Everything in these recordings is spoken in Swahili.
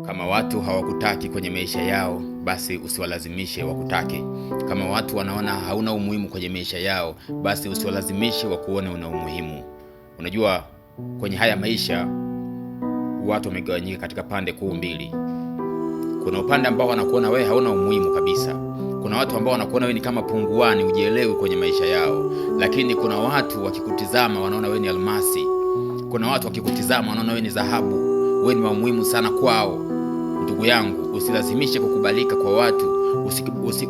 Kama watu hawakutaki kwenye maisha yao, basi usiwalazimishe wakutake. Kama watu wanaona hauna umuhimu kwenye maisha yao, basi usiwalazimishe wakuone una umuhimu. Unajua, kwenye haya maisha watu wamegawanyika katika pande kuu mbili. Kuna upande ambao wanakuona wewe hauna umuhimu kabisa. Kuna watu ambao wanakuona wewe ni kama punguani, hujielewi kwenye maisha yao. Lakini kuna watu wakikutizama wanaona wewe ni almasi. Kuna watu wakikutizama wanaona wewe ni dhahabu, wewe ni wa muhimu sana kwao. Ndugu yangu, usilazimishe kukubalika kwa watu,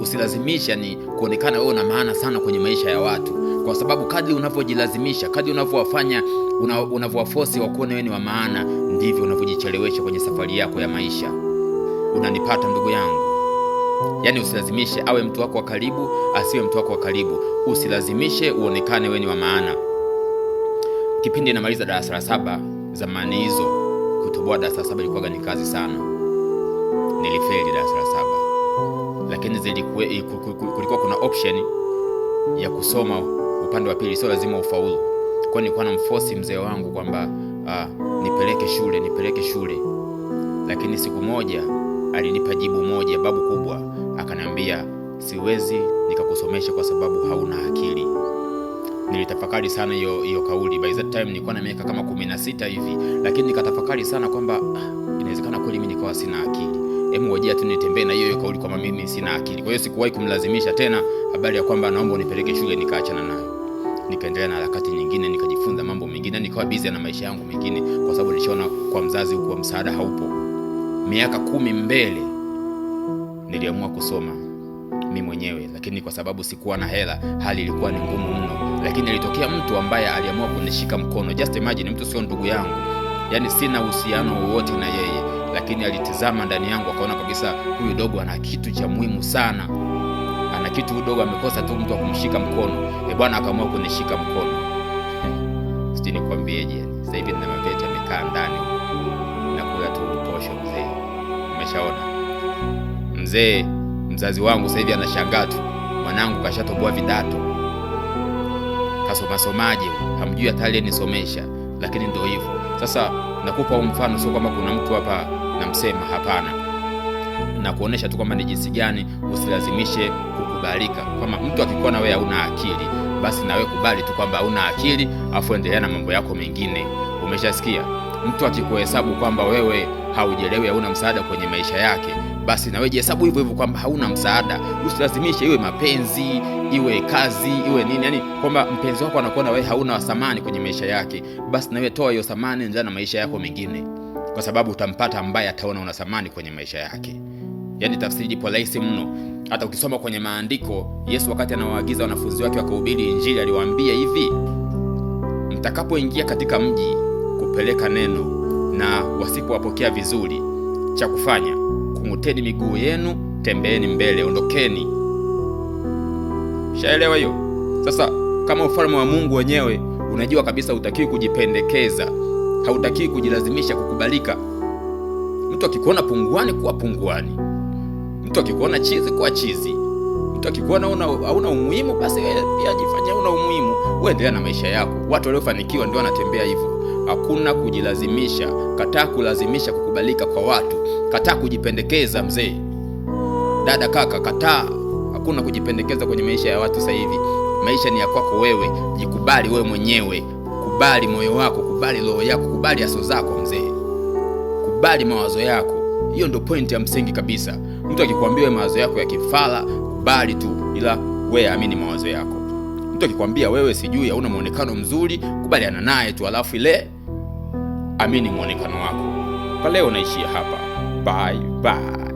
usilazimisha ni kuonekana wewe una maana sana kwenye maisha ya watu, kwa sababu kadri unavyojilazimisha, kadri unavyowafanya, unavyowaforce wakuone wewe ni wa maana, ndivyo unavyojichelewesha kwenye safari yako ya maisha. Unanipata ndugu yangu? Yaani usilazimishe awe mtu wako wa karibu, asiwe mtu wako wa karibu. Usilazimishe uonekane wewe ni wa maana. Kipindi namaliza darasa la saba, zamani hizo kutoboa darasa la saba ilikuwa ni kazi sana. Nilifeli darasa la saba, lakini kulikuwa kuna option ya kusoma upande wa pili, sio lazima ufaulu. Kwa nilikuwa namforce mzee wangu kwamba nipeleke shule, nipeleke shule. Lakini siku moja alinipa jibu moja, babu kubwa, akaniambia siwezi nikakusomesha kwa sababu hauna akili. Nilitafakari sana hiyo kauli. By that time nilikuwa na miaka kama 16 hivi, lakini nikatafakari sana kwamba inawezekana kweli mimi nikawa sina akili. Hebu ngojea tu nitembee na hiyo hiyo kauli kwamba mimi sina akili. Kwa hiyo sikuwahi kumlazimisha tena habari ya kwamba naomba unipeleke shule, nikaachana nayo. Nikaendelea na harakati nyingine, nikajifunza mambo mengine, nikawa busy na maisha yangu mengine, kwa sababu nilishaona kwa mzazi huko msaada haupo. Miaka 10 mbele niliamua kusoma mimi mwenyewe, lakini kwa sababu sikuwa na hela, hali ilikuwa ni ngumu mno. Lakini alitokea mtu ambaye aliamua kunishika mkono. Just imagine, mtu sio ndugu yangu, yani sina uhusiano wowote na yeye, lakini alitizama ndani yangu akaona kabisa huyu dogo ana kitu cha muhimu sana, ana kitu huyu dogo amekosa tu mtu wa kumshika mkono. Bwana akaamua kunishika mkono. Sijui nikwambieje, sasa hivi nina maveti yamekaa ndani nakula tu posho mzee. Umeshaona mzee, mzazi wangu sasa hivi anashangaa tu, mwanangu kashatoboa vidato, kasomasomaje, hamjui hata aliyenisomesha, lakini ndio hivyo. Sasa nakupa huu mfano, sio kwamba kuna mtu hapa namsema, hapana, na kuonesha tu kwamba ni jinsi gani usilazimishe kukubalika. Kama mtu akikuona wewe hauna akili, basi na wewe kubali tu kwamba hauna akili, afu endelea na mambo yako mengine. Umeshasikia? Mtu akikuhesabu kwamba wewe haujielewi, hauna msaada kwenye maisha yake, basi na wewe jihesabu hivyo hivyo kwamba hauna msaada. Usilazimishe iwe mapenzi, iwe kazi, iwe nini, yani kwamba mpenzi wako anakuona wewe hauna thamani kwenye maisha yake, basi na wewe toa hiyo thamani, endelea na maisha yako mengine, kwa sababu utampata ambaye ataona una thamani kwenye maisha yake. Yani tafsiri ipo rahisi mno. Hata ukisoma kwenye maandiko, Yesu wakati anawaagiza wanafunzi wake wakahubiri Injili aliwaambia hivi: mtakapoingia katika mji kupeleka neno na wasipowapokea vizuri, cha kufanya kung'uteni miguu yenu, tembeeni mbele, ondokeni. Shaelewa hiyo? Sasa kama ufalme wa Mungu wenyewe unajua kabisa hutakiwi kujipendekeza, hautakiwi kujilazimisha kukubalika. Mtu akikuona punguani, kuwa punguani. Mtu akikuona chizi, kuwa chizi. Mtu akikuona hauna umuhimu, basi wewe pia jifanye huna umuhimu, wewe endelea na maisha yako. Watu waliofanikiwa ndio wanatembea hivyo. Hakuna kujilazimisha. Kataa kulazimisha kukubalika kwa watu. Kataa kujipendekeza mzee, dada, kaka, kataa. Hakuna kujipendekeza kwenye maisha ya watu sasa hivi. Maisha ni ya kwako wewe, jikubali wewe mwenyewe. Kubali moyo wako, kubali roho yako, kubali aso zako mzee, kubali mawazo yako. Hiyo ndio point ya msingi kabisa. Mtu akikwambia wewe mawazo yako ya kifala, kubali tu, ila wewe amini mawazo yako. Mtu akikwambia wewe sijui hauna muonekano mzuri, kubaliana naye tu, alafu ile amini muonekano wako. Kwa leo naishia hapa. Bye bye.